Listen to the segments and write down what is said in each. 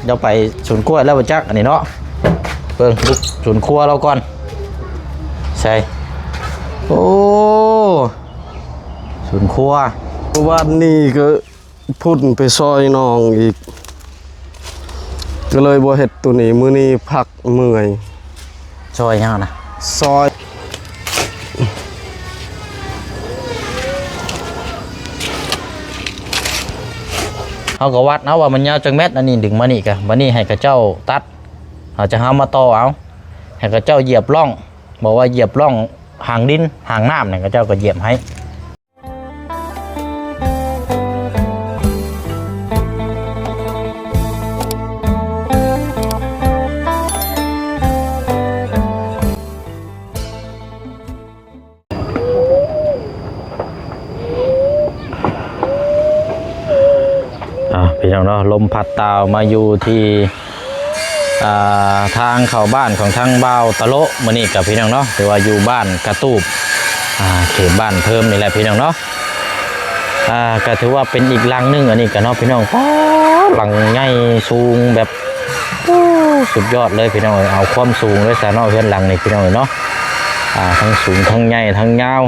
ເຈົ້າໄປສວນກ້ວຍແລ້ວບໍ່ຈັກ ອັນນີ້ເນາະ. ເບິ່ງບຸກສວນຄົວລາວກ່ອນ. ໃສ່ ໂອ້ ສວນຄົວ. ວານນີ້ກໍພຸ້ນໄປຊ່ອຍນ້ອງອີກ ກໍເລີຍບໍ່ເຮັດໂຕນີ້. ມື້ນີ້ພັກເມື່ອຍ. ຊ່ອຍຫຍັງນະ? ຊ່ອຍ ເຮົາກໍວັດເອົາວ່າມັນຍາວຈັກແມັດ. ອັນນີ້ດຶງມານີ້ກະ ບັດນີ້ໃຫ້ເຂົາເຈົ້າຕັດ ເຮົາຈະຫາມາຕໍ່ເອົາ. ໃຫ້ເຂົາເຈົ້າຢຽບຮ່ອງ ບອກວ່າຢຽບຮ່ອງຫາງດິນຫາງນ້ຳນີ້ ເຂົາເຈົ້າກໍຢຽບໃຫ້. ອ່າ ພີ່ນ້ອງເນາະ ລົມພັດຕ່າວມາຢູ່ທີ່ ອ່າ ທາງເຂົ້າບ້ານຂອງທາງບ່າວຕະໂລະ ມື້ນີ້ກັບພີ່ນ້ອງເນາະ ຖືວ່າຢູ່ບ້ານກະຕູບ ອ່າ ເຂດບ້ານເພີ່ມນີ້ແຫຼະພີ່ນ້ອງເນາະ. ອ່າ ກໍຖືວ່າເປັນອີກຫຼັງໜຶ່ງ ອັນນີ້ກໍເນາະພີ່ນ້ອງ. ປາດ ຫຼັງໃຫຍ່ສູງແບບ ໂອ້ ສຸດຍອດເລີຍພີ່ນ້ອງເອີຍ. ເອົາຄວາມສູງເລີຍຊະເນາະ ເຮືອນຫຼັງນີ້ພີ່ນ້ອງເອີຍເນາະ. ອ່າ ທັງສູງ ທັງໃຫຍ່ ທັງຍາວ.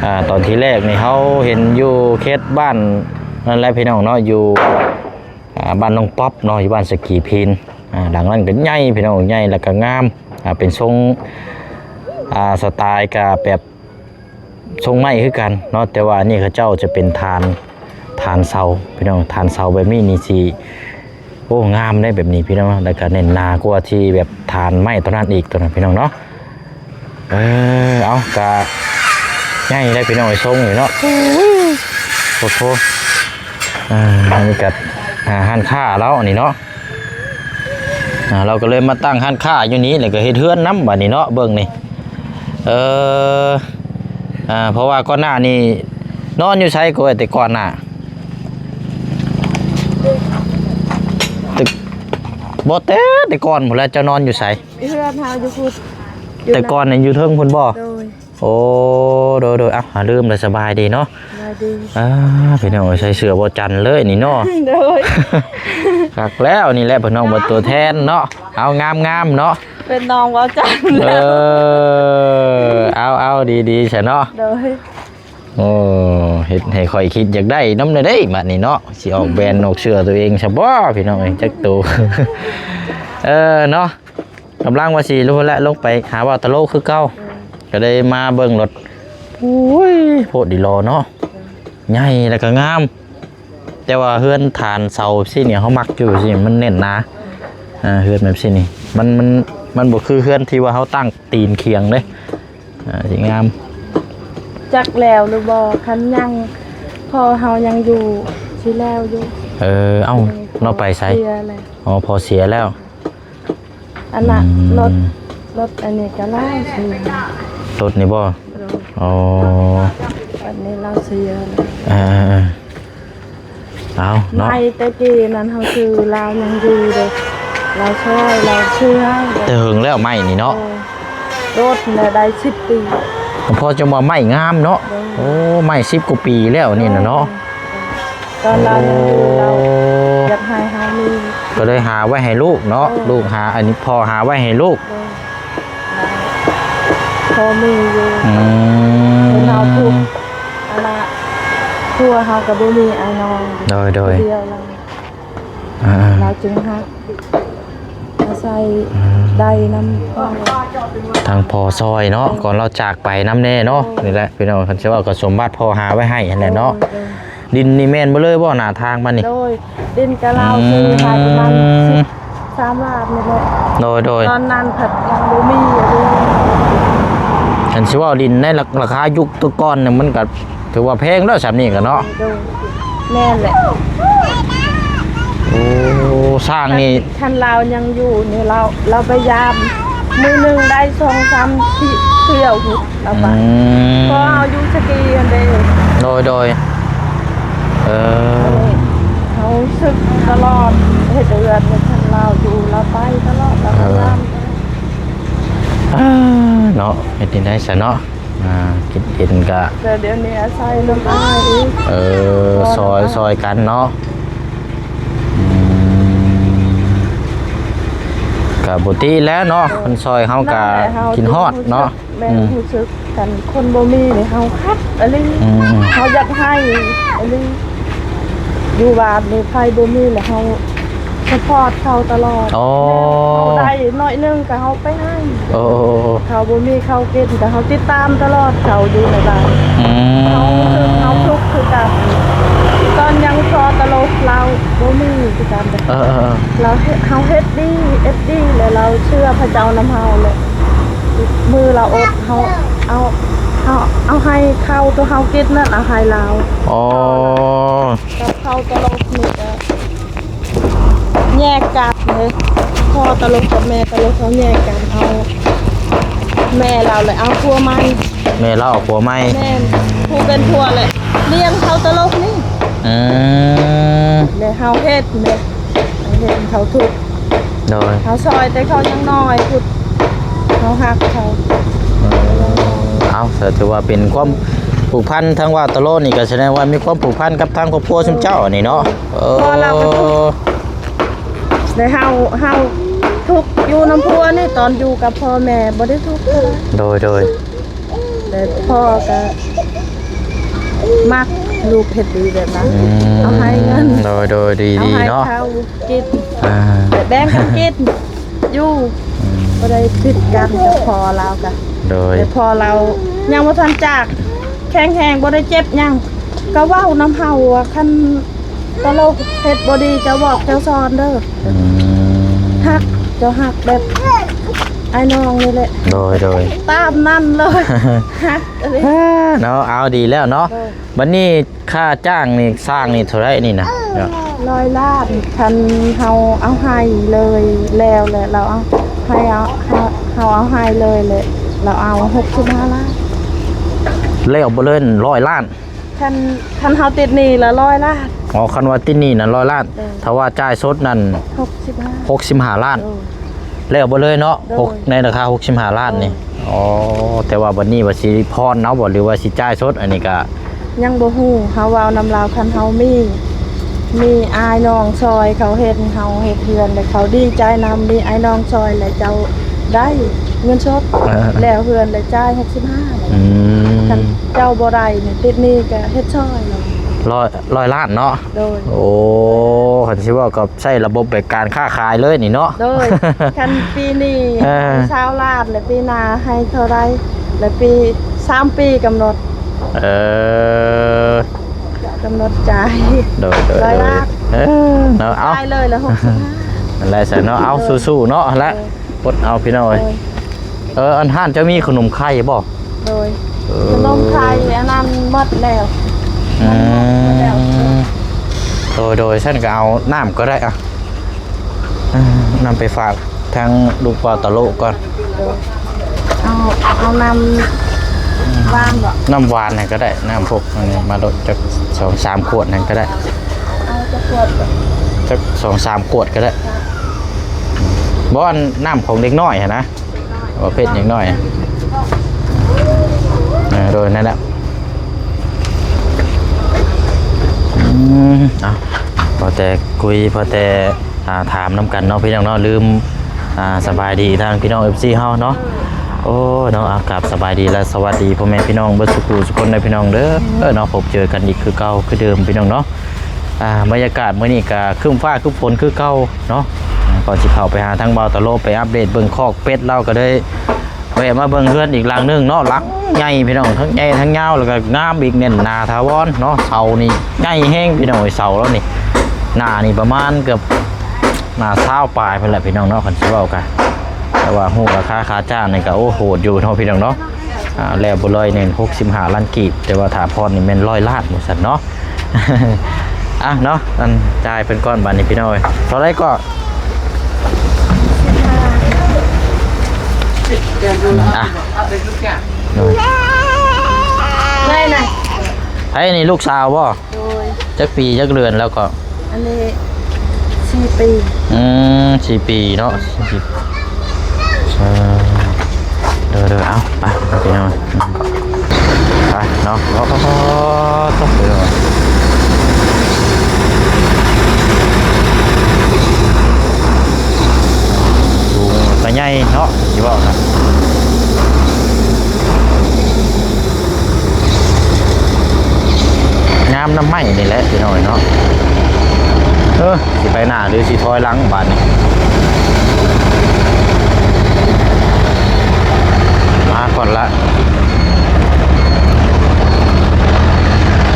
ອ່າ ຕອນທີແລກນີ້ເຮົາເຫັນຢູ່ເຂດບ້ານນັ້ນແຫຼະພີ່ນ້ອງເນາະ ຢູ່ ອ່າ ບ້ານນ້ອງປັອບເນາະ ຢູ່ບ້ານສະກີພີນ. ອ່າ ຫຼັງນັ້ນກໍໃຫຍ່ພີ່ນ້ອງ ໃຫຍ່ແລ້ວກໍງາມ. ອ່າ ເປັນຊົງ ອ່າ ສະໄຕລ໌ກໍແບບຊົງໄມ້ຄືກັນເນາະ ແຕ່ວ່າອັນນີ້ເຂົາເຈົ້າຈະເປັນຖານ ຖານເສົາພີ່ນ້ອງ. ຖານເສົາແບບນີ້ນີ້ຊິ ໂອ້ ງາມໄດ໋ແບບນີ້ພີ່ນ້ອງເນາະ ແລ້ວກໍແໜ້ນໜາກວ່າທີ່ແບບຖານໄມ້ຕົວນັ້ນອີກ ຕົວນັ້ນພີ່ນ້ອງເນາະ. ເອີ ເອົາ ກະໃຫຍ່ໄດ໋ພີ່ນ້ອງເອີຍ ຊົງນີ້ເນາະ. ໂອ້ໂຫ ອ່າ ອັນນີ້ກະ ອ່າ ຮ້ານຄ້າລາວອັນນີ້ເນາະ. ອ່າ ລາວກໍເລີຍມາຕັ້ງຮ້ານຄ້າຢູ່ນີ້ ແລ້ວກໍເຮັດເຮືອນນຳບາດນີ້ເນາະ. ເບິ່ງນີ້ ເອີ ອ່າ ເພາະວ່າກ່ອນໜ້ານີ້ນອນຢູ່ໃສກໍແຕ່ກ່ອນໜ້າ? ແຕ່ ບໍ່ ແຕ່ ແຕ່ກ່ອນພຸ້ນແຫຼະ ເຈົ້ານອນຢູ່ໃສ? ເຮືອນເຮົາຢູ່ພຸ້ນ ຢູ່ ແຕ່ກ່ອນນີ້ຢູ່ເທິງພຸ້ນບໍ່? ໂດຍ ໂອ້ ໂດຍໆ ເອົ້າ ລືມແລ້ວ ສະບາຍດີເນາະ. ສະບາຍດີ. ອ່າ ພີ່ນ້ອງເອີຍ ໃສ່ເສື້ອບໍ່ຈັນເລີຍນີ້ເນາະ. ໂດຍ ຄັກແລ້ວ ນີ້ແຫຼະພີ່ນ້ອງ ເປັນຕົວແທນເນາະ. ເອົາ ງາມໆ ເນາະ ເປັນນ້ອງເວົ້າຈັນ. ເອີ ເອົາໆ ດີໆ ຊະເນາະ. ໂດຍ ໂອ້ ເຮັດໃຫ້ຂ້ອຍຄິດຢາກໄດ້ນຳແດ່ເດ້ບາດນີ້ເນາະ. ຊິອອກແບຣນອອກເສື້ອຕົວເອງຊະບໍ່ ພີ່ນ້ອງເອີຍ ຈັກໂຕ. ເອີ ເນາະ ກຳລັງວ່າຊິລົງແຫຼະ ລົງໄປຫາວ່າຕະໂລຄືເກົ່າ. ເອີ ກໍໄດ້ມາເບິ່ງລົດ. ໂອ້ຍ ໂພດດີຫຼໍເນາະ ເອີ ໃຫຍ່ແລ້ວກໍງາມ. ແຕ່ວ່າເຮືອນຖານເສົາຊີ້ນີ້ ເຮົາມັກຢູ່ຊີ້ ມັນແໜ້ນໜາ. ເອີ ເຮືອນແບບຊີ້ນີ້ ມັນ ມັນ ມັນບໍ່ຄືເຮືອນທີ່ວ່າເຮົາຕັ້ງຕີນຄຽງເດ້. ອ່າ ຊິງາມ. ຈັກແລ້ວຫຼືບໍ່? ຄັນຍັງ ພໍ່ເຮົາຍັງຢູ່ ຊິແລ້ວຢູ່. ເອີ ເອົ້າ ເອີ ລາວໄປໃສ? ເສຍແລ້ວ. ອໍ ພໍ່ເສຍແລ້ວ. ອັນນ່ະ ອືມ ລົດ ລົດອັນນີ້ກໍລາວຊື້. ລົດນີ້ບໍ່? ໂດຍ. ອໍ ອັນນີ້ລາວເສຍແລ້ວ. ເອີໆໆ ເອົາເນາະ ໄມ້ແຕ່ກີ້ນັ້ນເຮົາຊື້ ລາວຍັງຢູ່ເດ້ ລາວຊ່ອຍ ລາວຊື້ໃຫ້. ແຕ່ເຫິງແລ້ວໄມ້ນີ້ເນາະ. ໂດຍ. ລົດນີ້ໄດ້ສິບປີ. ພໍ່ຈັ່ງວ່າໄມ້ງາມເນາະ. ໂດຍ. ໂອ້ ໄມ້ສິບກວ່າປີແລ້ວນີ້ນະເນາະ. ໂດຍ. ຕອນລາວຍັງຢູ່ ໂອ້ ລາວຢາກໃຫ້ເຮົາມີ ກໍເລີຍຫາໄວ້ໃຫ້ລູກເນາະ. ໂດຍ. ລູກຫາ ອັນນີ້ພໍ່ຫາໄວ້ໃຫ້ລູກ. ໂດຍ. ພໍມີຢູ່. ອືມ ເຮົາທຸກ ອັນນ່ະ ຜົວເຮົາກໍບໍ່ມີອ້າຍນ້ອງ. ໂດຍໆ. ຜູ້ດຽວລາວ ອ່າ ລາວຈຶ່ງຮັກ ອາໄສ ອືມ ໄດ້ນຳພໍ່ ທາງພໍ່ຊ່ອຍເນາະ. ໂດຍ. ກ່ອນລາວຈາກໄປນຳແດ່ເນາະ. ໂດຍ. ນີ້ແຫຼະພີ່ນ້ອງ ຄັນຊິເວົ້າກໍສົມບັດພໍ່ຫາໄວ້ໃຫ້ຫັ້ນແຫຼະເນາະ. ໂດຍ ໂດຍ. ດິນນີ້ແມ່ນເບິດເລີຍບໍ່ ໜ້າທາງມານີ້? ໂດຍ. ດິນກະລາວຊື້ໃຫ້ປະມານ ອືມ ສິບ ສາມລ້ານນີ້ແຫຼະ. ໂດຍໆ. ຕອນນັ້ນພັດຍັງບໍ່ມີເລີຍ. ຄັນຊິເວົ້າດິນໃນລາ ລາຄາຍຸກແຕ່ກ່ອນນີ້ ມັນກະຖືວ່າແພງແລ້ວ ສ່ຳນີ້ກະເນາະ. ໂດຍ. ແມ່ນແຫຼະ. ໂອ້ ຊ່າງນີ້ ຄັນລາວຍັງຢູ່ນີ້ ລາວ ລາວໄປຢາມ ມື້ໜຶ່ງໄດ້ສອງສາມທີ່ ທ່ຽວພຸ້ນລາວໄປ. ອືມ ເພາະເຮົາຢູ່ສະກີຫັ້ນເດ້. ໂດຍໆ. ເອີ ເຮົາສຶກຕະຫຼອດ ເຮັດເຮືອນໃຫ້ທາງລາວຢູ່ ລາວໄປຕະຫຼອດ ລາວໄປ ເອີ ຢາມ. ອ່າ ເນາະ ເຮັດຈັ່ງໃດຊະເນາະ. ອ່າ ຄິດເຫັນກະ ແຕ່ດຽວນີ້ອາໄສນຳອ້າຍອີກ. ເອີ ຊ່ອຍ ຊ່ອຍກັນເນາະ. ອື ປົກກະຕິແລ້ວເນາະ ເອີ ເພິ່ນຊ່ອຍເຮົາກະ ນັ້ນແຫຼະ ເຮົາຈຶ່ງຮູ້ສຶກ ກິນຮອດເນາະ ແມ່ນ ອືມ ຮູ້ສຶກ ຄັນຄົນບໍ່ມີນີ້ເຮົາຄັກອີ່ຫຼີ ອືມໆ ເຮົາຢາກໃຫ້ອີ່ຫຼີ ຢູ່ບ້ານນີ້ໃຜບໍ່ມີແລ້ວເຮົາ ສະພອດເຂົາຕະຫຼອດ ອໍ ເຮົາໄດ້ໜ້ອຍໜຶ່ງກໍເຮົາໄປໃຫ້ ໂອ້ ເຂົາບໍ່ມີເຂົ້າກິນກໍເຮົາຕິດຕາມຕະຫຼອດ ເຂົາຢູ່ໃນບ້ານ ອືມ ເຮົາຮູ້ສຶກເຮົາທຸກຄືກັນ ຕອນຍັງພໍຕະຫຼົກລາວບໍ່ມີຄືກັນ ເອີໆໆ ລາວເຮັດ ເຮົາເຮັດດີ ເຮັດດີ ແລ້ວລາວເຊື່ອພະເຈົ້ານຳເຮົາ ແລ້ວມື້ລາວອົດ ເຮົາເອົາ ເຮົາເອົາໃຫ້ເຂົາ ຕົວເຮົາກິນນັ້ນເອົາໃຫ້ລາວ ອໍ ກັບເຂົາຕະຫຼົກນີ້ກໍ ແຍກກັນເລີຍ ພໍ່ຕະຫຼົກກັບແມ່ຕະຫຼົກເຂົາແຍກກັນ ເອົາ ແມ່ລາວເລີຍເອົາຜົວໃໝ່ ແມ່ລາວເອົາຜົວໃໝ່ ແມ່ນ ຜູ້ເປັນຜົວແຫຼະລ້ຽງເຂົາຕະຫຼົກນີ້ ອືມ ແລະເຮົາເຮັດແຫຼະ ເຮົາເຮັດເຂົາທຸກ ໂດຍ ເຮົາຊ່ອຍແຕ່ເຂົາຍັງນ້ອຍພຸ້ນ ເຮົາຮັກເຂົາ ເອີ ເອົາ ກໍຖືວ່າເປັນຄວາມຜູກພັນ ທາງວ່າຕະໂລນີ້ກໍສະແດງວ່າມີຄວາມຜູກພັນກັບທາງຄອບຄົວຊຸມເຈົ້ານີ້ເນາະ ເອີ ເພາະວ່າລາວກໍທຸກ ແລະເຮົາ ເຮົາທຸກຢູ່ນຳຜົວນີ້ ຕອນຢູ່ກັບພໍ່ແມ່ບໍ່ໄດ້ທຸກເທົ່າໃດ ໂດຍ ໂດຍ ແຕ່ພໍ່ກໍມັກລູກເຮັດດີແບບນັ້ນ ອືມ ເອົາໃຫ້ເງິນ ໂດຍ ໂດຍ ດີ ເອົາໃຫ້ເນາະ ເຂົາກິນ ອ່າ ແບ່ງກັນກິນຢູ່ ອືມ ບໍ່ໄດ້ຜິດກັນກັບພໍ່ລາວກະ ໂດຍ ແຕ່ພໍ່ລາວຍັງບໍ່ທັນຈາກ ແຂງແຮງ ບໍ່ໄດ້ເຈັບຫຍັງ ກໍເວົ້ານຳເຮົາວ່າ ຄັນ ຕະຫຼົກເຮັດບໍ່ດີ ເຈົ້າບອກເຈົ້າສອນເດີ ອືມ ຮັກ ເຈົ້າຮັກແບບອ້າຍນ້ອງນີ້ແຫຼະ ໂດຍ ໂດຍ ຕາມນັ້ນເລີຍ ຮັກອີ່ຫຼີ ເນາະ ເອົາ ດີແລ້ວເນາະ ໂດຍ ບັດນີ້ຄ່າຈ້າງນີ້ ຊ່າງນີ້ເທົ່າໃດນີ້ນະ? ຮ້ອຍລ້ານ ຄັນເຮົາເອົາໃຫ້ເລີຍ ແລ້ວແຫຼະ ລາວເອົາ ໃຫ້ເອົາ ເຮົາ ເຮົາເອົາໃຫ້ເລີຍແຫຼະ ລາວເອົາຫົກສິບຫ້າລ້ານ ແລ້ວບໍ່ເລີຍຮ້ອຍລ້ານ? ຄັນ ຄັນເຮົາຕິດໜີ້ລະຮ້ອຍລ້ານ ອໍ ຄັນວ່າຕິດໜີ້ນັ້ນຮ້ອຍລ້ານ ໂດຍ ຖ້າວ່າຈ່າຍສົດນັ້ນຫົກສິບຫ້າ ຫົກສິບຫ້າລ້ານ ໂດຍ ແລ້ວເບິດເລີຍເນາະ ໂດຍ ຫົກ ໃນລາຄາຫົກສິບຫ້າລ້ານນີ້ ໂດຍ ອໍ ແຕ່ວ່າບັດນີ້ວ່າຊິຜ່ອນເອົາບໍ່ ຫຼືວ່າຊິຈ່າຍສົດ ອັນນີ້ກະຍັງບໍ່ຮູ້ ເຮົາເວົ້ານຳລາວ ຄັນເຮົາມີ ມີອ້າຍນ້ອງຊ່ອຍ ເຂົາເຮັດ ເຮົາເຮັດເຮືອນ ແລ້ວເຂົາດີໃຈນຳ ມີອ້າຍນ້ອງຊ່ອຍ ແລ້ວເຈົ້າໄດ້ເງິນສົດ ເອີ ແລ້ວເຮືອນ ແລ້ວຈ່າຍຫົກສິບຫ້າ ອືມ ຄັນເຈົ້າບໍ່ໄດ້ນີ້ ຕິດໜີ້ກະເຮັດຊ່ອຍ ຮ້ອຍ ຮ້ອຍລ້ານເນາະ ໂດຍ ໂອ້ ຄັນຊິເວົ້າກໍໃຊ້ລະບົບແບບການຄ້າຂາຍເລີຍນີ້ເນາະ ໂດຍ ຄັນປີນີ້ ເອີ ຊາວລ້ານ ແລະປີໜ້າໃຫ້ເທົ່າໃດ ແລະປີ ສາມປີກຳນົດ ເອີ ກຳນົດຈ່າຍ ໂດຍ ໂດຍ ຮ້ອຍລ້ານ ເອີ ເນາະ ເອົາ ຈ່າຍເລີຍລະຫົກສິບຫ້າ ນັ້ນແຫຼະຊັ້ນເນາະ ເອົາ ໂດຍ ສູ້ໆເນາະ ຫັ້ນແຫຼະ ໂດຍ ອົດເອົາພີ່ນ້ອງເອີຍ ໂດຍ ເອີ ອັນຮ້ານເຈົ້າມີຂະໜົມໄຂ່ບໍ່? ໂດຍ ເອີ ຂະໜົມໄຂ່ອັນນັ້ນໝົດແລ້ວ ອືມ ໂດຍ ໂດຍ ຊັ້ນກໍເອົານ້ຳກໍໄດ້ ອ່ະ ເອີ ນ້ຳໄປຝາກທາງລູກບ່າວຕະໂລກ່ອນ ໂດຍ ເອົາ ເອົານ້ຳຫວານບໍ່? ນ້ຳຫວານນັ້ນກໍໄດ້ ນ້ຳພວກອັນນີ້ມາໂລດ ຈັກສອງສາມຂວດນັ້ນກໍໄດ້ ເອົາຈັກຂວດ? ຈັກສອງສາມຂວດກໍໄດ້ ບໍ່ ອັນນ້ຳຂອງເດັກນ້ອຍຫັ້ນນະ ປະເພດເດັກນ້ອຍ ເອີ ໂດຍ ນັ້ນແຫຼະ ອືມ ເອົາ ພໍແຕ່ຄຸຍ ພໍແຕ່ ອ່າ ຖາມນຳກັນເນາະ ພີ່ນ້ອງເນາະ ລືມ ອ່າ ສະບາຍດີທາງພີ່ນ້ອງ ເອັຟຊີ ເຮົາເນາະ ໂອ້ ເນາະ ອ່າ ກາບສະບາຍດີ ແລະ ສະຫວັດດີພໍ່ແມ່ພີ່ນ້ອງເບິດສູ່ຜູ້ສູ່ຄົນເດີ ພີ່ນ້ອງເດີ ເນາະ ພົບເຈີກັນອີກຄືເກົ່າຄືເດີມ ພີ່ນ້ອງເນາະ ອ່າ ບັນຍາກາດມື້ນີ້ກະຄຶ້ມຟ້າຄຶ້ມຝົນຄືເກົ່າເນາະ ອ່າ ກ່ອນຊິເຂົ້າໄປຫາທາງບ່າວຕະໂລ ໄປອັບເດດເບິ່ງຄອກເປັດ ລາວກໍເລີຍແວະມາເບິ່ງເຮືອນອີກຫຼັງໜຶ່ງເນາະ ຫຼັງໃຫຍ່ພີ່ນ້ອງ ທັງໃຫຍ່ທັງຍາວ ແລ້ວກໍງາມອີກ ແໜ້ນໜາຖາວອນເນາະ ເສົານີ້ໃຫຍ່ແຮງພີ່ນ້ອງເອີຍ ເສົາລາວນີ້ ໜານີ້ປະມານເກືອບ ໜາຊາວປາຍພຸ້ນແຫຼະພີ່ນ້ອງເນາະ ຄັນຊິເວົ້າກະ ແຕ່ວ່າຮູ້ລາຄາຄ່າຈ້າງນີ້ກະ ໂອ້ ໂຫດຢູ່ເນາະ ພີ່ນ້ອງເນາະ ອ່າ ແລ້ວບໍ່ຮ້ອຍໜຶ່ງ ຫົກສິບຫ້າລ້ານກີບ ແຕ່ວ່າຖ້າຜ່ອນນີ້ແມ່ນຮ້ອຍລ້ານວ່າຊັ້ນເນາະ ອ່ະເນາະ ອັນ ຈ່າຍເພິ່ນກ່ອນບາດນີ້ພີ່ນ້ອງເອີຍ ເທົ່າໃດກໍ ອ່ະ ໄດ້ນະ ໃຜນີ້ລູກສາວບໍ່? ໂດຍ ຈັກປີຈັກເດືອນແລ້ວກໍ? ອັນນີ້ສີ່ປີ ອືມ ສີ່ປີເນາະ ສີ່ປີ ເອີ ເດີໆ ເອົາ ໄປ ໄປພີ່ນ້ອງ ໄປເນາະ ໂອ້ໂຫ ໂອ້ໂຫ ໂອ້ໂຫ ສູງ ນ້ຳໄມ້ນີ້ແຫຼະພີ່ນ້ອງເນາະ. ເອີ ຊິໄປໜ້າຫຼືຊິຖອຍຫຼັງບາດນີ້? ມາກ່ອນລະ.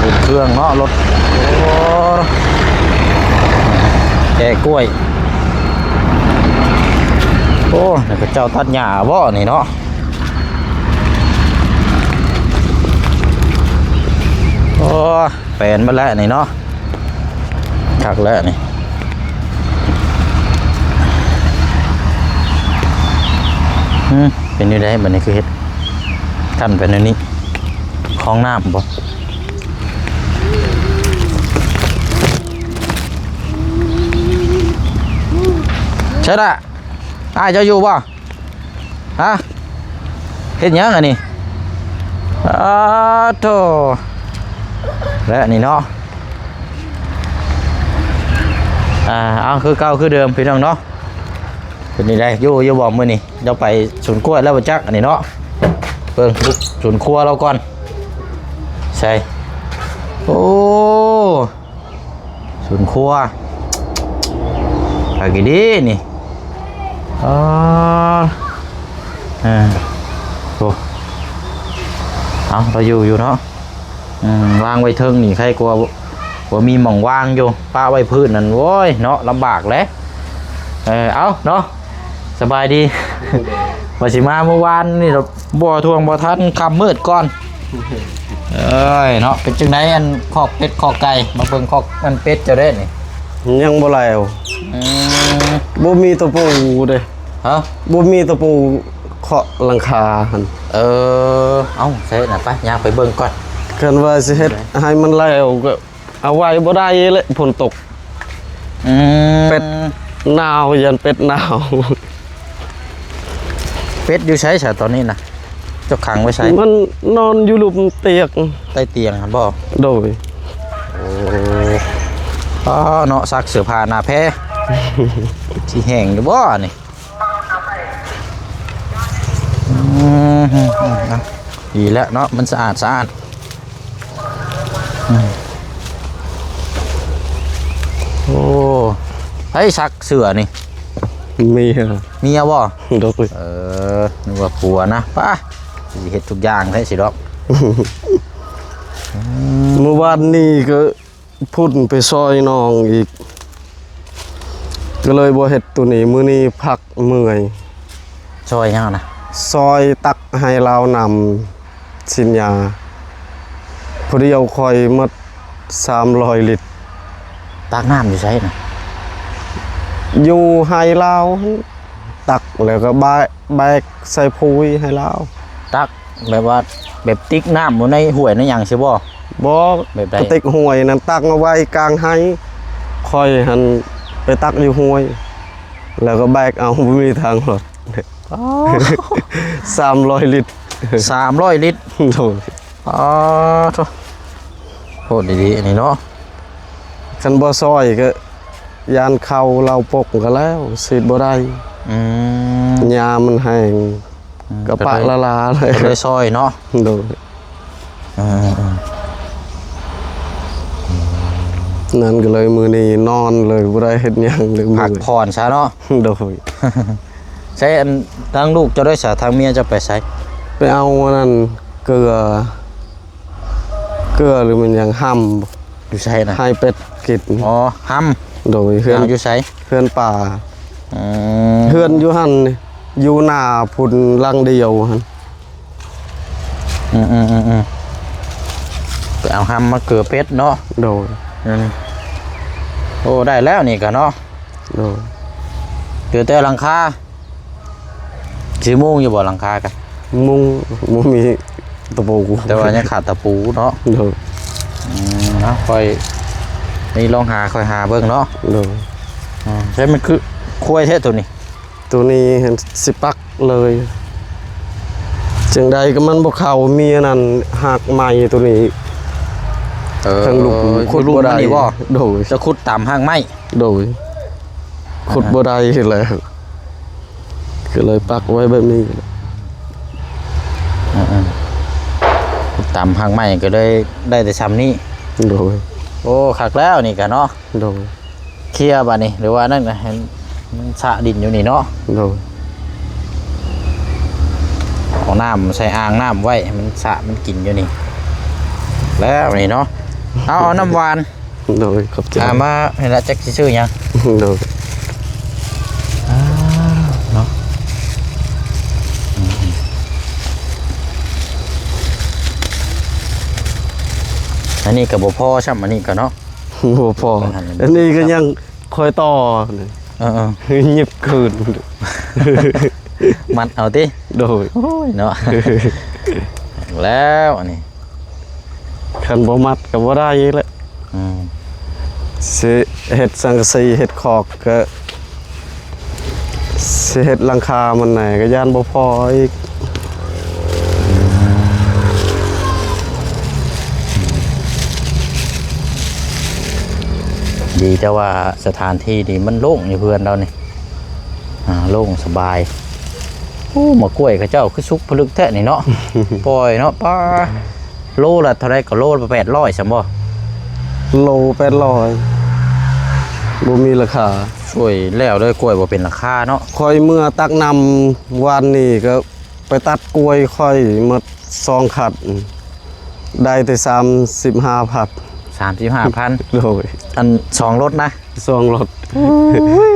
ລົດເຄື່ອງເນາະ ລົດ ໂອ້ ແກ່ກ້ວຍ. ໂອ້ ນີ້ເຂົາເຈົ້າຕັດຫຍ້າບໍນີ້ເນາະ? ໂອ້ ແປນໝົດແລ້ວນີ້ເນາະ. ຄັກແລ້ວນີ້. ຫື ເປັນແນວໃດບັດນີ້ຄືເຮັດ ຂັ້ນໄປແນວນີ້? ຄອງນ້ຳບໍ? ໃຊ່ລະ ອ້າຍເຈົ້າຢູ່ບໍ່? ຮະ ເຮັດຫຍັງອັນນີ້? ອາໂທ ແລະນີ້ເນາະ. ອ່າ ເອົາ ຄືເກົ່າຄືເດີມພີ່ນ້ອງເນາະ. ເປັນຈັ່ງໃດ ຢູ່ ຢູ່ບໍ່ມື້ນີ້? ເຈົ້າໄປສວນກ້ວຍແລ້ວບໍ່ຈັກ ອັນນີ້ເນາະ. ເບິ່ງບຸກສວນຄົວລາວກ່ອນ. ໃສ່ ໂອ້ ສວນຄົວ ຄັກອີ່ຫຼີນີ້. ອໍ ເອີ ໂອ້ ເອົາ ລາວຢູ່ຢູ່ເນາະ. ອືມ ວາງໄວ້ເທິງນີ້ໄຄກວ່າ ບໍ່ມີໝ່ອງວາງຢູ່ ປະໄວ້ພື້ນນັ້ນ ໂອ້ຍເນາະ ລຳບາກແຫຼະ. ເອີ ເອົາເນາະ ສະບາຍດີ. ວ່າຊິມາມື້ວານນີ້ ບໍ່ທວງບໍ່ທັນ ຄ່ຳມືດກ່ອນ. ເອີຍເນາະ ເປັນຈັ່ງໃດອັນຄອກເປັດຄອກໄກ່? ມາເບິ່ງຄອກອັນເປັດເຈົ້າເດ້ນີ້. ຍັງບໍ່ແລ້ວ. ອືມ ບໍ່ມີຕະປູເດ້. ຮະ? ບໍ່ມີຕະປູເຄາະຫຼັງຄາຫັ້ນ. ເອີ ເອົ້າ ໃສ່ນະ ໄປ ຍ່າງໄປເບິ່ງກ່ອນ. ຄັນວ່າຊິເຮັດໃຫ້ມັນແລ້ວກໍ ເອົາໄວ້ບໍ່ໄດ້ແຫຼະ ຝົນຕົກ. ອືມ ເປັດໜາວ ຢ້ານເປັດໜາວ. ເປັດຢູ່ໃສຊະຕອນນີ້ນະ? ເຈົ້າຂັງໄວ້ໃສ? ມັນນອນຢູ່ລຸ່ມຕຽງ ໃຕ້ຕຽງຫັ້ນບໍ? ໂດຍ. ໂອ້ ອໍ ເນາະ ຊັກເສື້ອຜ້າໜ້າແພ ຊິແຫ້ງຢູ່ບໍນີ້? ອືມ ດີແລ້ວເນາະ ມັນສະອາດສະອ້ານ. ອືມ ໂອ້ ໃຜຊັກເສື້ອນີ້? ເມຍ. ເມຍບໍ? ໂດຍ. ເອີ ນຶກວ່າຜົວນະ. ປະ ຊິເຮັດທຸກຢ່າງແທ້ຊິດອກ. ອືມ ມື້ວານນີ້ກໍ ພຸ້ນໄປຊ່ອຍນ້ອງອີກ ກໍເລີຍບໍ່ເຮັດໂຕນີ້. ມື້ນີ້ພັກເມື່ອຍ. ຊ່ອຍຫຍັງນະ? ຊ່ອຍຕັກໃຫ້ລາວນ້ຳສິນຍາ. ຜູ້ດຽວຂ້ອຍໝົດສາມຮ້ອຍລິດ. ຕັກນ້ຳຢູ່ໃສນະ? ຢູ່ໄຮ່ລາວຫັ້ນ ຕັກແລ້ວກໍແບກ ແບກໃສ່ພູຍໃຫ້ລາວ. ຕັກ ແບບວ່າ ແບບຕິກນ້ຳຢູ່ໃນຫ້ວຍໃນຫຍັງຊີ້ບໍ? ບໍ່. ແບບໃດ? ກະຕິກຫ້ວຍນັ້ນຕັກມາໄວ້ກາງໄຮ່. ຂ້ອຍຫັ້ນໄປຕັກຢູ່ຫ້ວຍ ແລ້ວກໍແບກເອົາ ບໍ່ມີທາງລົດ. ອໍ ສາມຮ້ອຍລິດ. ສາມຮ້ອຍລິດ? ໂດຍ. ອໍ ໂທ້ ໂພດອີ່ຫຼີອັນນີ້ເນາະ. ຄັນບໍ່ຊ່ອຍກໍຢ້ານເຂົ້າລາວປົກກໍແລ້ວ ສີດບໍ່ໄດ້. ອືມ ຫຍ້າມັນແຫ້ງ. ອືມ ກະປະລະລາເລີຍ ກໍເລີຍຊ່ອຍເນາະ. ໂດຍ. ເອີ ນັ້ນກໍເລີຍມື້ນີ້ນອນເລີຍ ບໍ່ໄດ້ເຮັດຫຍັງເລີຍ. ພັກຜ່ອນຊະເນາະ. ໂດຍ. ໃຊ້ອັນ ທາງລູກເຈົ້າໄດ້ສາ ທາງເມຍເຈົ້າໄປໃສ? ໄປເອົາອັນນັ້ນ ເກືອ ເກືອຫຼືແມ່ນຫຍັງ ຮຳ. ຢູ່ໃສນະ? ໃຫ້ເປັດກິນ. ອໍ ຮຳ. ໂດຍ. ເຮືອນຢູ່ໃສ? ເຮືອນປ່າ. ອືມ ເຮືອນຢູ່ຫັ້ນ ຢູ່ໜ້າພຸ້ນຫຼັງດຽວຫັ້ນ. ອືມໆໆໆ ໄປເອົາຮຳມາເກືອເປັດເນາະ. ໂດຍ. ອືມ ໂອ້ ໄດ້ແລ້ວນີ້ກະເນາະ. ໂດຍ. ເຫຼືອແຕ່ຫຼັງຄາ ຊິມຸງຢູ່ບໍ່ຫຼັງຄາກະ? ມຸງ ບໍ່ມີຕະປູ ແຕ່ວ່າຍັງຂາດຕະປູເນາະ. ໂດຍ. ອືມ ເອົາ ຂ້ອຍນີ້ລອງຫາ ຂ້ອຍຫາເບິ່ງເນາະ. ໂດຍ. ອືມ ໃຊ້ມັນຄືຄວາຍແທ້ໂຕນີ້? ໂຕນີ້ຫັ້ນຊິປັກເລີຍ. ຈັ່ງໃດກໍມັນບໍ່ເຂົ້າ ມີອັນນັ້ນຮາກໄມ້ໂຕນີ້. ເອີ ທາງລຸ່ມ ເອີ ຂຸດບໍ່ໄດ້. ຢູ່ລຸ່ມມັນນີ້ບໍ່? ໂດຍ. ຈະຂຸດຕາມຮາກໄມ້? ໂດຍ. ຂຸດບໍ່ໄດ້ແລ້ວ ກໍເລີຍປັກໄວ້ແບບນີ້. ອືມໆ ຕາມຮາກໄມ້ກໍເລີຍໄດ້ແຕ່ຊ່ຳນີ້. ໂດຍ ໂອ້ ຄັກແລ້ວນີ້ກະເນາະ ໂດຍ ເຄຍບາດນີ້ ຫຼືວ່ານັ້ນນະ ໃຫ້ມັນສະດິນຢູ່ນີ້ເນາະ ໂດຍ ເອົານ້ຳໃສ່ອ່າງນ້ຳໄວ້ ໃຫ້ມັນສະມັນກິນຢູ່ນີ້ ແລ້ວນີ້ເນາະ ເອົາ ເອົານ້ຳຫວານ ໂດຍ ຂອບໃຈ ອ່າ ມາໃຫ້ລະ ຈັກຊິຊື້ຫຍັງ ໂດຍ ອ່າ ເນາະ ອືມ ອັນນີ້ກໍບໍ່ພໍຊ້ຳ ອັນນີ້ກໍເນາະ ບໍ່ພໍ ອັນນີ້ກໍຍັງຄ່ອຍຕໍ່ ເອີໆ ຫຍິບຄືນ ມັດເອົາຕິ ໂດຍ ໂອ້ຍເນາະ ແລ້ວອັນນີ້ ຄັນບໍ່ມັດກໍບໍ່ໄດ້ອີກແຫຼະ ອືມ ຊິເຮັດສັງກະສີເຮັດຄອກກໍ ຊິເຮັດຫຼັງຄາມັນແດ່ກໍຢ້ານບໍ່ພໍອີກ ດີແຕ່ວ່າສະຖານທີ່ນີ້ມັນໂລ່ງຢູ່ເຮືອນລາວນີ້ ອ່າ ໂລ່ງສະບາຍ ໂອ້ ໝາກກ້ວຍເຂົາເຈົ້າຄືສຸກຜະລຶກແທ້ນີ້ເນາະ ປ່ອຍເນາະ ປາ ໂລລະເທົ່າໃດກໍ ໂລລະແປດຮ້ອຍຊັ້ນບໍ່? ໂລແປດຮ້ອຍ ບໍ່ມີລາຄາ ໂອ້ຍ ແລ້ວເລີຍ ກ້ວຍບໍ່ເປັນລາຄາເນາະ ຂ້ອຍເມືອຕັກນ້ຳວານນີ້ກໍໄປຕັດກ້ວຍຂ້ອຍໝົດສອງຄັນ ໄດ້ແຕ່ສາມສິບຫ້າພັນ ສາມສິບຫ້າພັນ ໂດຍ ອັນສອງລົດນະ ສອງລົດ ໂອ້ຍ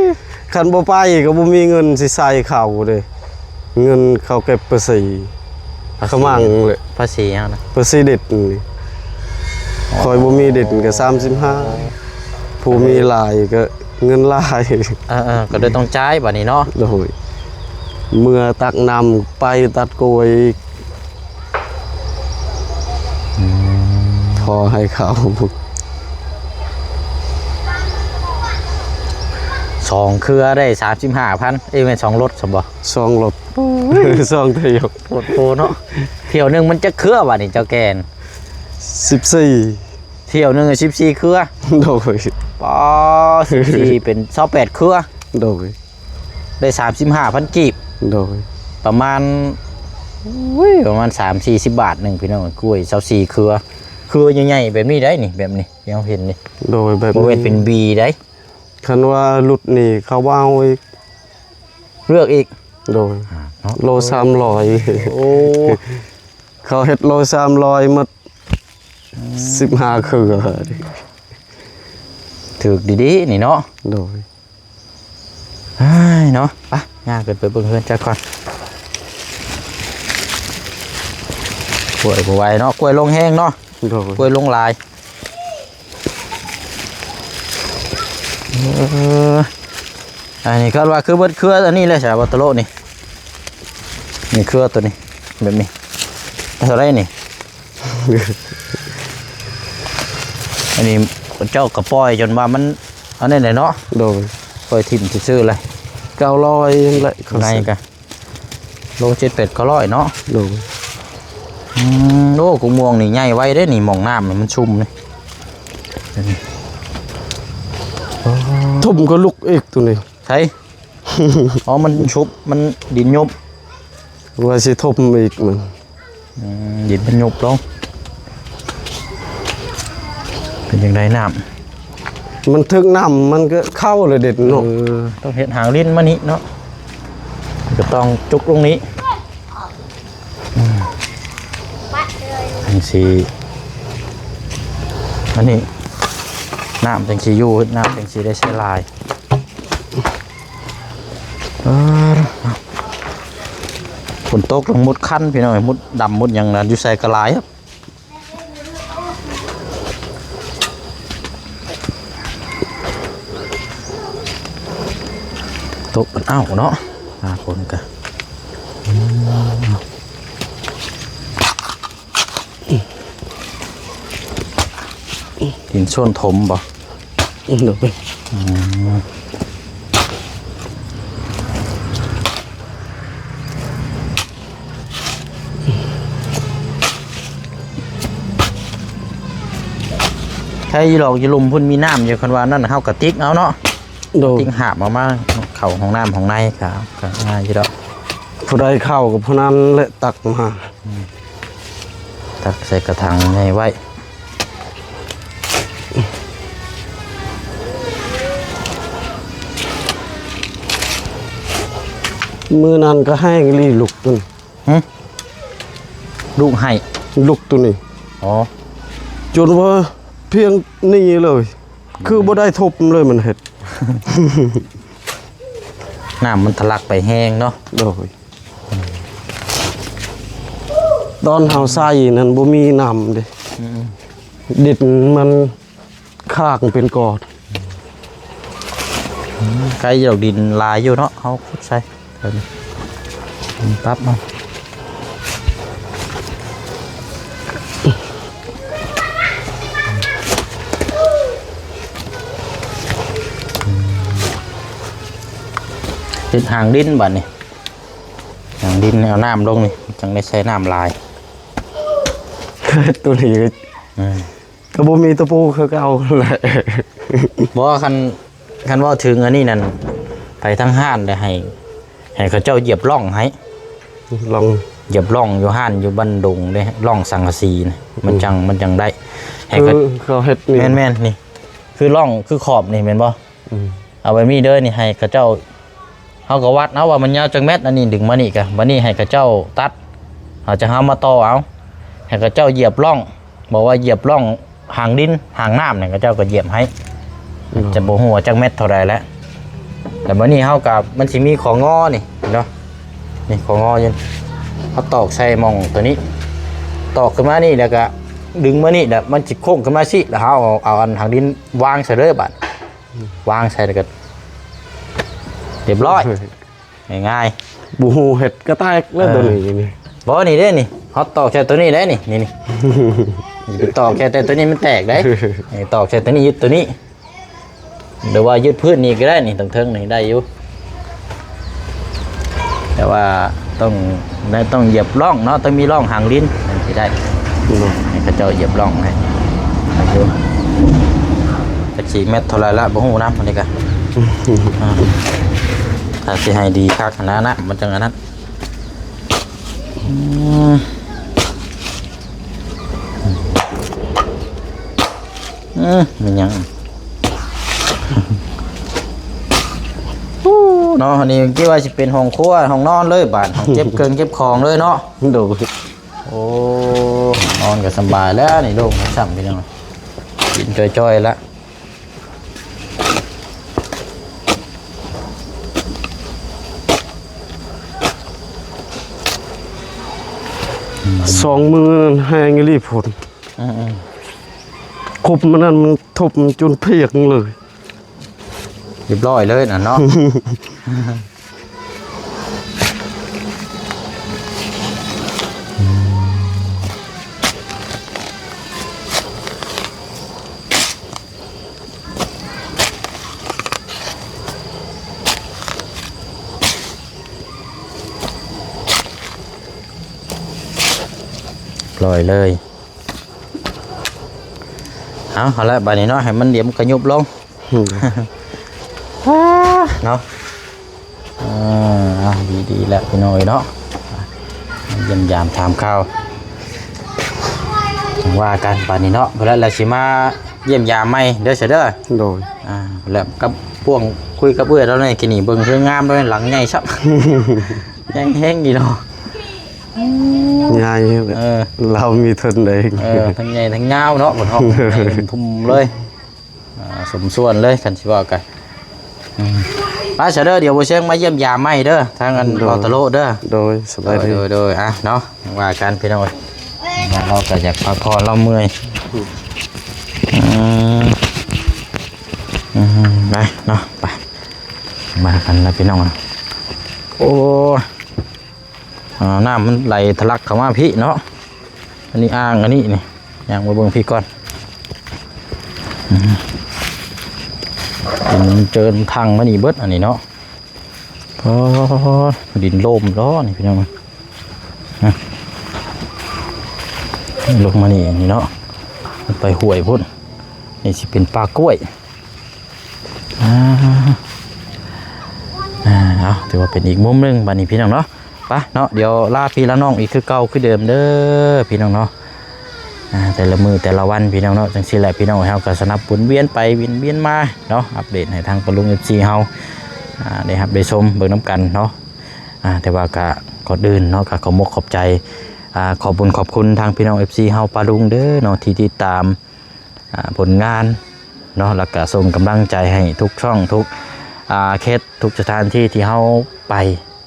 ຄັນບໍ່ໄປກໍບໍ່ມີເງິນຊິໃສ່ເຂົາເດ້ ເງິນເຂົາເກັບພາສີຂະມັງເລີຍ ພາສີຫຍັງນະ? ພາສີດິນນີ້ ຂ້ອຍບໍ່ມີດິນກໍສາມສິບຫ້າ ຜູ້ມີຫຼາຍກໍເງິນຫຼາຍ ເອີໆ ກໍເລີຍຕ້ອງຈ່າຍບາດນີ້ເນາະ ໂດຍ ເມືອຕັກນ້ຳ ໄປຕັດກ້ວຍ ອືມ ພໍໃຫ້ເຂົາ ສອງເຄືອໄດ້ສາມສິບຫ້າພັນ ເອີຍ ແມ່ນສອງລົດຊັ້ນບໍ່? ສອງລົດ ໂອ້ຍ ສອງທະຍົກ ໂພດໂພເນາະ ຖ້ຽວໜຶ່ງມັນຈັກເຄືອບາດນີ້ເຈົ້າແກ່ນ? ສິບສີ່ ຖ້ຽວໜຶ່ງສິບສີ່ເຄືອ ໂດຍ ປາ ສິບສີ່ເປັນຊາວແປດເຄືອ ໂດຍ ໄດ້ສາມສິບຫ້າພັນກີບ ໂດຍ ປະມານ ໂອ້ຍ ປະມານສາມສີ່ສິບບາດໜຶ່ງ ພີ່ນ້ອງ ກ້ວຍຊາວສີ່ເຄືອ ເຄືອໃຫຍ່ໆແບບນີ້ໄດ໋ນີ້ ແບບນີ້ທີ່ເຮົາເຫັນນີ້ ໂດຍ ແບບນີ້ ບໍ່ແມ່ນເປັນບີໄດ໋ ຄັນວ່າຫຼຸດນີ້ເຂົາບໍ່ເອົາອີກ ເລືອກອີກ ໂດຍ ອ່າ ເນາະ ໂລສາມຮ້ອຍ ໂອ້ ເຂົາເຮັດໂລສາມຮ້ອຍໝົດ ອືມ ສິບຫ້າເຄືອ ຖືກດີໆນີ້ເນາະ ໂດຍ ອ້າຍເນາະ ໄປ ຍ່າງຂຶ້ນໄປເບິ່ງເຮືອນຈັກກ່ອນ ກ້ວຍບໍ່ໄຫວເນາະ ກ້ວຍລົງແຮງເນາະ ໂດຍ ກ້ວຍລົງຫຼາຍ ເອີ ອັນນີ້ຄາດວ່າຄືເບິດເຄືອອັນນີ້ແຫຼະ ສາວບັດຕະໂລະນີ້ ນີ້ເຄືອໂຕນີ້ ແບບນີ້ ເທົ່າໃດນີ້? ອັນນີ້ເຈົ້າກໍປ່ອຍຈົນວ່າມັນອັນນັ້ນແຫຼະເນາະ ໂດຍ ປ່ອຍຖິ້ມຊື່ໆແຫຼະ ເກົ້າຮ້ອຍຫັ້ນແຫຼະ ໃນກະ ໂລເຈັດແປດເກົ້າຮ້ອຍເນາະ ໂດຍ ອືມ ໂອ້ ກົກມ່ວງນີ້ໃຫຍ່ໄວເດ້ນີ້ ໝ່ອງນ້ຳນີ້ມັນຊຸ່ມນີ້ ຖົມກໍລຸກອີກໂຕນີ້ ໃສ? ອໍ ມັນຊຸບ ມັນດິນຍຸບ ວ່າຊິຖົມອີກມັນ ອືມ ດິນມັນຍຸບລົງ ເປັນຈັ່ງໃດນ້ຳ? ມັນຖືກນ້ຳມັນກໍເຂົ້າເລີຍເດັດເນາະ ເອີ ຕ້ອງເຮັດຫາງລິ້ນມານີ້ເນາະ ກໍຕ້ອງຈຸກລົງນີ້ ອືມ ຈັ່ງຊີ້ ອັນນີ້ ນ້ຳຈັ່ງຊິຢູ່ ນ້ຳຈັ່ງຊິໄດ້ໃຊ້ຫຼາຍ ເອີ ຝົນຕົກລະມຸດຄັນ ພີ່ນ້ອງ ມຸດດຳມຸດຫຍັງນະ ຢູ່ໃສກໍຫຼາຍ ຕົກເອົາເນາະ ຫາຄົນກະ ດິນໂຊນຖົມບໍ່? ໂດຍ ອືມ ໃຜຢູ່ດອກ ຢູ່ລຸ່ມພຸ້ນມີນ້ຳຢູ່ ຄັນວ່ານັ້ນເຮົາກະຕິກເອົາເນາະ ໂດຍ ຕິກຫາບເອົາມາ ເຂົ້າຫ້ອງນ້ຳຫ້ອງໃນກະ ກະງ່າຍຢູ່ດອກ ຜູ້ໃດເຂົ້າກໍຜູ້ນັ້ນແຫຼະຕັກມາ ອືມ ຕັກໃສ່ກະຖັງໃຫຍ່ໄວ້ ມື້ນັ້ນກໍແຮງອີ່ຫຼີ ລຸກນັ້ນ ຫຶ? ລູກໃຫ້ ລຸກໂຕນີ້ ອໍ ຈົນວ່າພຽງໜີເລີຍ ຄືບໍ່ໄດ້ທົບເລີຍ ມັນເຮັດ ນ້ຳມັນທະລັກໄປແຮງເນາະ ໂດຍ ຕອນເຮົາໃສ່ນັ້ນບໍ່ມີນ້ຳເດ້ ອືມ ດິນມັນຄ້າງເປັນກ້ອນ ໃກ້ດອກ ດິນຫຼາຍຢູ່ເນາະ ເຮົາຂຸດໃສ່ ປັບເອົາ ເຮັດຫາງດິນບາດນີ້ ຫາງດິນ ເອົານ້ຳລົງນີ້ ຈັ່ງໄດ້ໃສ່ນ້ຳຫຼາຍ ໂຕນີ້ ເອີ ກໍບໍ່ມີຕະປູຄືເກົ່າແຫຼະ ບໍ່ ຄັນ ຄັນເວົ້າເຖິງອັນນີ້ນັ້ນ ໄປທາງຮ້ານໄດ້ໃຫ້ ໃຫ້ເຂົາເຈົ້າຢຽບຮ່ອງໃຫ້ ຮ່ອງ ຢຽບຮ່ອງຢູ່ຮ້ານຢູ່ບ້ານດົງເດ້ ຮ່ອງສັງກະສີນະ ມັນ ອືມ ຈັ່ງ ມັນຈັ່ງໄດ້ ໃຫ້ ຄື ເຂົາ ເຂົາເຮັດນີ້ ແມ່ນໆ ນີ້ ຄືຮ່ອງ ຄືຂອບນີ້ແມ່ນບໍ່? ອືມ ເອົາແບບນີ້ເດີ ນີ້ໃຫ້ເຂົາເຈົ້າ ເຮົາກໍວັດເອົາວ່າມັນຍາວຈັກແມັດ ອັນນີ້ດຶງມານີ້ກະ ບາດນີ້ໃຫ້ເຂົາເຈົ້າຕັດ ເຮົາຈະເອົາມາຕໍ່ເອົາ ໃຫ້ເຂົາເຈົ້າຢຽບຮ່ອງ ບອກວ່າຢຽບຮ່ອງຫາງດິນ ຫາງນ້ຳນີ້ ເຂົາເຈົ້າກໍຢຽບໃຫ້ ອືມ ຈະບໍ່ຮູ້ວ່າຈັກແມັດເທົ່າໃດແຫຼະ ແລ້ວບາດນີ້ເຮົາກໍ ມັນຊິມີຂໍ້ງໍນີ້ເນາະ ນີ້ຂໍ້ງໍຢູ່ ເຮົາຕອກໃສ່ໝ່ອງໂຕນີ້ ຕອກຂຶ້ນມານີ້ ແລ້ວກໍດຶງມານີ້ ແລ້ວມັນຊິໂຄ້ງຂຶ້ນມາຊີ້ ແລ້ວເຮົາເອົາ ເອົາອັນຫາງດິນວາງໃສ່ເລີຍບາດ ວາງໃສ່ແລ້ວກໍຮຽບຮ້ອຍ ງ່າຍໆ ບໍ່ຮູ້ເຮັດກະແຕກແລ້ວ ເອີ ໂຕນີ້ນີ້ ບໍ່ ນີ້ເດ້ນີ້ ເຮົາຕອກໃສ່ໂຕນີ້ໄດ້ນີ້ ນີ້ ນີ້ ໄປຕອກໃສ່ ແຕ່ໂຕນີ້ມັນແຕກໄດ໋ ນີ້ ຕອກໃສ່ໂຕນີ້ ຍຶດໂຕນີ້ ຫຼືວ່າຍຶດພື້ນນີ້ກໍໄດ້ນີ້ ເທິງໆນີ້ໄດ້ຢູ່ ແຕ່ວ່າຕ້ອງ ຕ້ອງຢຽບຮ່ອງເນາະ ຕ້ອງມີຮ່ອງຫາງດິນ ມັນຊິໄດ້ ໂດຍ ໃຫ້ເຂົາເຈົ້າຢຽບຮ່ອງໃຫ້ ໂອເຄ ຈັກຊິແມັດເທົ່າໃດລະ ບໍ່ຮູ້ນຳ ອັນນີ້ກະ ອ່າ ຖ້າຊິໃຫ້ດີຄັກຫັ້ນນະ ນະ ມັນຈັ່ງອັນນັ້ນ ອືມ ອືມ ແມ່ນຫຍັງ? ໂອ້ ເນາະ ອັນນີ້ຄິດວ່າຊິເປັນຫ້ອງຄົວ ຫ້ອງນອນເລີຍບາດ ຫ້ອງເກັບເຄື່ອງເກັບຂອງເລີຍເນາະ ໂດຍ ໂອ້ ນອນກໍສະບາຍແລ້ວນີ້ ໂລ່ງຊ້ຳພີ່ນ້ອງ ກິນຈ່ອຍໆລະ ສອງມື້ນັ້ນແຮງອີ່ຫຼີຝົນ ອືມໆ ຄົບມັນນັ້ນ ມັນທົບຈົນພຽງເລີຍ ຮຽບຮ້ອຍເລີຍນະເນາະ. ປ່ອຍເລີຍ. ເອົາ ເອົາລະ ບາດນີ້ເນາະ ໃຫ້ມັນຫຼຽມກະຍຸບລົງ ອືມ ເນາະ. ເອີ ເອົາ ດີໆ ແລ້ວພີ່ນ້ອງເອີຍເນາະ ຢ້ຽມຢາມຖາມຂ່າວ ຈັ່ງວ່າກັນບາດນີ້ເນາະ. ເພິ່ນລະຊິມາຢ້ຽມຢາມໃໝ່ເດີ ຊະເດີ. ໂດຍ ອ່າ ແລ້ວກັບພວກ ຄຸຍກັບເອື້ອຍລາວແດ່ ກິນນີ້ເບິ່ງເຮືອນງາມເລີຍ ຫຼັງໃຫຍ່ຊ້ຳ ໃຫຍ່ແຮງອີ່ເນາະ ໃຫຍ່ ເອີ ລາວມີທຶນເດ້ ເອີ ທັງໃຫຍ່ທັງຍາວເນາະ ເພິ່ນເຮົາໃຫຍ່ທຸ່ມເລີຍ. ອ່າ ສົມສ່ວນເລີຍ ຄັນຊິເວົ້າກະ ອືມ ໄປຊະເດີ ດຽວບໍ່ຊຽງມາຢ້ຽມຢາມໃໝ່ເດີ ທາງອັນ ໂດຍ ເວົ້າຕະໂລເດີ. ໂດຍ ສະບາຍດີ ໂດຍ ໂດຍ ອ່ະເນາະ ວ່າກັນພີ່ນ້ອງເອີຍ ເຮົາກໍຢາກພັກຜ່ອນ ເຮົາເມື່ອຍ ອືມ ອືມ ໄປເນາະ ໄປ ມາກັນລະພີ່ນ້ອງ. ໂອ້ຍ ອ່າ ນ້ຳມັນໄຫຼທະລັກເຂົ້າມາພີ້ເນາະ ອັນນີ້ອ່າງ ອັນນີ້ນີ້ ຍ່າງມາເບິ່ງພີ້ກ່ອນ ອືມ ມັນເຈີນທັງມານີ້ເບິດ ອັນນີ້ເນາະ. ອໍ ດິນໂລມເນາະນີ້ພີ່ນ້ອງ ອະ ລົງມານີ້ ນີ້ເນາະ ໄປຫ້ວຍພຸ້ນ ນີ້ຊິເປັນປ່າກ້ວຍ. ອ່າ ອ່າ ເອົາ ຖືວ່າເປັນອີກມຸມໜຶ່ງບາດນີ້ພີ່ນ້ອງເນາະ. ໄປເນາະ ດຽວລາພີ່ລານ້ອງອີກຄືເກົ່າຄືເດີມເດີພີ່ນ້ອງເນາະ. ອ່າ ແຕ່ລະມື້ແຕ່ລະວັນພີ່ນ້ອງເນາະ ຈັ່ງຊີ້ແຫຼະພີ່ນ້ອງ ເຮົາກໍສະໜັບໝູນວຽນໄປວຽນມາເນາະ ອັບເດດໃຫ້ທາງປ້າລຸງ ເອັຟຊີ ເຮົາ ອ່າ ໄດ້ຮັບໄດ້ຊົມເບິ່ງນຳກັນເນາະ. ອ່າ ແຕ່ວ່າກະ ກ່ອນອື່ນເນາະ ກະຂອບອົກຂອບໃຈ ອ່າ ຂອບບຸນຂອບຄຸນທາງພີ່ນ້ອງ ເອັຟຊີ ເຮົາປາລຸງເດີເນາະ ທີ່ຕິດຕາມ ອ່າ ຜົນງານເນາະ ແລ້ວກະສົ່ງກຳລັງໃຈໃຫ້ທຸກຊ່ອງ ທຸກ ອ່າ ເຂດ ທຸກສະຖານທີ່ທີ່ເຮົາໄປ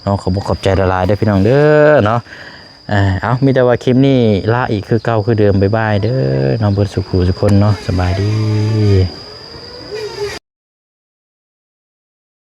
ເນາະ. ຂອບອົກຂອບໃຈຫຼາຍໆເດີພີ່ນ້ອງເດີເນາະ. ເອົາ ມີແຕ່ວ່າຄລິບນີ້ລາອີກຄືເກົ່າຄືເດີມ. ບາຍບາຍເດີເນາະ ເບິດສູ່ຜູ້ສູ່ຄົນເນາະ. ສະບາຍດີ.